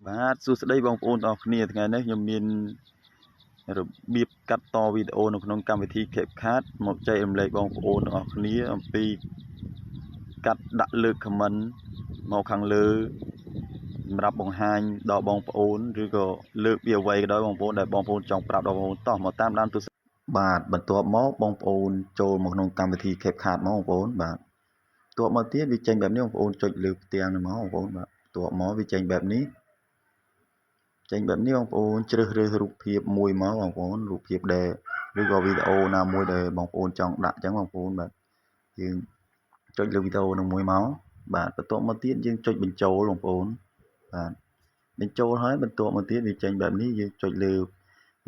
បាទសួស្តីបងប្អូនទាំងអស់គ្នាថ្ងៃនេះខ្ញុំមានរបៀបកាត់តវីដេអូនៅក្នុងកម្មវិធី CapCut មកចែករំលែកបងប្អូនទាំងអស់គ្នាអំពីកាត់ដាក់លើក comment មកខាងលើសម្រាប់បង្ហាញដល់បងប្អូនឬក៏លើកពីអ្វីក៏ដោយបងប្អូនដែលបងប្អូនចង់ប្រាប់ដល់បងប្អូនតោះមកតាមដានទស្សនាបាទបន្ទាប់មកបងប្អូនចូលមកក្នុងកម្មវិធី CapCut មកបងប្អូនបាទបន្ទាប់មកទៀតវាចេញបែបនេះបងប្អូនចុចលើផ្ទាំងនេះមកបងប្អូនបាទបន្ទាប់មកវាចេញបែបនេះចេញបែបនេះបងប្អូនជ្រើសរើសរូបភាពមួយមកបងប្អូនរូបភាពដែលឬក៏វីដេអូណាមួយដែលបងប្អូនចង់ដាក់អញ្ចឹងបងប្អូនបាទយើងចុចលើវីដេអូនឹងមួយមកបាទបន្ទាប់មកទៀតយើងចុចបញ្ចូលបងប្អូនបាទបញ្ចូលហើយបន្ទាប់មកទៀតវាចេញបែបនេះយើងចុចលើ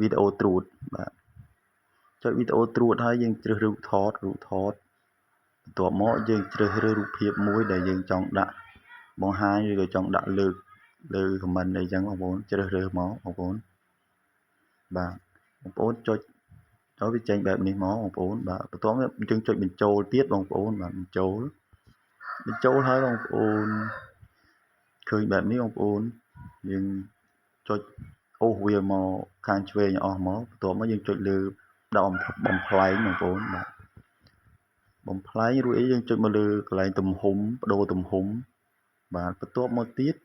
វីដេអូត្រួតបាទចុចវីដេអូត្រួតហើយយើងជ្រើសរូបថតរូបថតបន្ទាប់មកយើងជ្រើសរើសរូបភាពមួយដែលយើងចង់ដាក់បង្ហាញឬក៏ចង់ដាក់លើកលើ comment អីចឹងបងប្អូនជ្រើសរើសមកបងប្អូនបាទបងប្អូនចុចទៅវាចេញបែបនេះមកបងប្អូនបាទបន្ទាប់មកយើងចុចបញ្ចូលទៀតបងប្អូនបាទបញ្ចូលបញ្ចូលហើយបងប្អូនឃើញបែបនេះបងប្អូនយើងចុចអូសវាមកខាងឆ្វេងអស់មកបន្ទាប់មកយើងចុចលើដាក់បំផ្លែងបងប្អូនបាទបំផ្លែងរួចអីយើងចុចមកលើកន្លែងទំហំបដូរទំហំបាទបន្ទាប់មកទៀត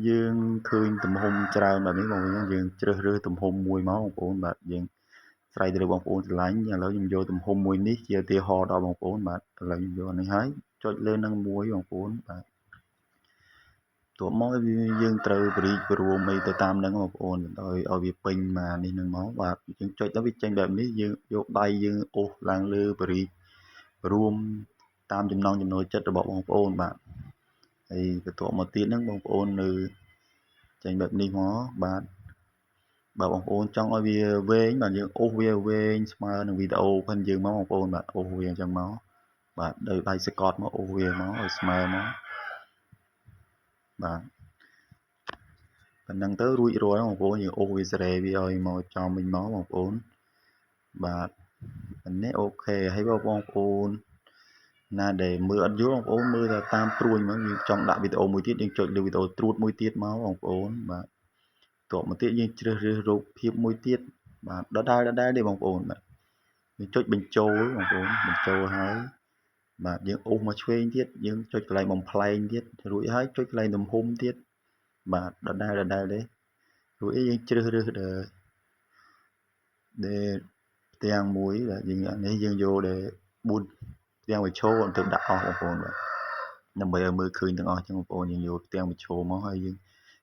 យើងឃើញទំហំច្រើនបែបនេះបងប្អូនយើងជ្រើសរើសទំហំមួយមកបងប្អូនបាទយើងស្រ័យទៅលើបងប្អូនស្រឡាញ់ឥឡូវខ្ញុំយកទំហំមួយនេះជាឧទាហរណ៍ដល់បងប្អូនបាទឥឡូវខ្ញុំយកនេះហើយចុចលើនឹងមួយបងប្អូនបាទទោះមកយើងត្រូវបរិចរួមអីទៅតាមនឹងបងប្អូនដោយឲ្យវាពេញមកនេះនឹងមកបាទយើងចុចទៅវាចេញបែបនេះយើងយកដៃយើងអូសឡើងលើបរិចរួមតាមចំណង់ចំណូលចិត្តរបស់បងប្អូនបាទហើយបន្ទាប់មកទៀតហ្នឹងបងប្អូននៅចេញបែបនេះមកបាទបើបងប្អូនចង់ឲ្យវាវែងបាទយើងអូសវាវែងស្មើនឹងវីដេអូផងយើងមកបងប្អូនបាទអូសវាអញ្ចឹងមកបាទដោយដៃសកត់មកអូសវាមកឲ្យស្មើមកបាទប៉ុណ្ណឹងទៅរួចរាល់បងប្អូនយើងអូសវាសេរីវាឲ្យមកចំវិញមកបងប្អូនបាទប៉ុណ្ណេះ OK ហើយបងប្អូនណាដែលមើលអត់យល់បងប្អូនមើលតែតាមព្រួញមកយើងចង់ដាក់វីដេអូមួយទៀតយើងចុចលើវីដេអូត្រួតមួយទៀតមកបងប្អូនបាទតបមកទៀតយើងជ្រើសរើសរូបភាពមួយទៀតបាទដដែលដដែលទេបងប្អូនបាទយើងចុចបញ្ចូលបងប្អូនបញ្ចូលហើយបាទយើងអូសមកឆ្វេងទៀតយើងចុចកន្លែងបំផ្លែងទៀតរួចហើយចុចកន្លែងទំហំទៀតបាទដដែលដដែលទេរួចយើងជ្រើសរើសដែលដែលផ្ទាំងមួយដែលយើងនេះយើងយកដែល4ផ្ទាំងវិឈរទៅដាក់អស់បងប្អូនបាទដើម្បីឲ្យមើលឃើញទាំងអស់ចឹងបងប្អូនយើងយកផ្ទាំងវិឈរមកហើយយើង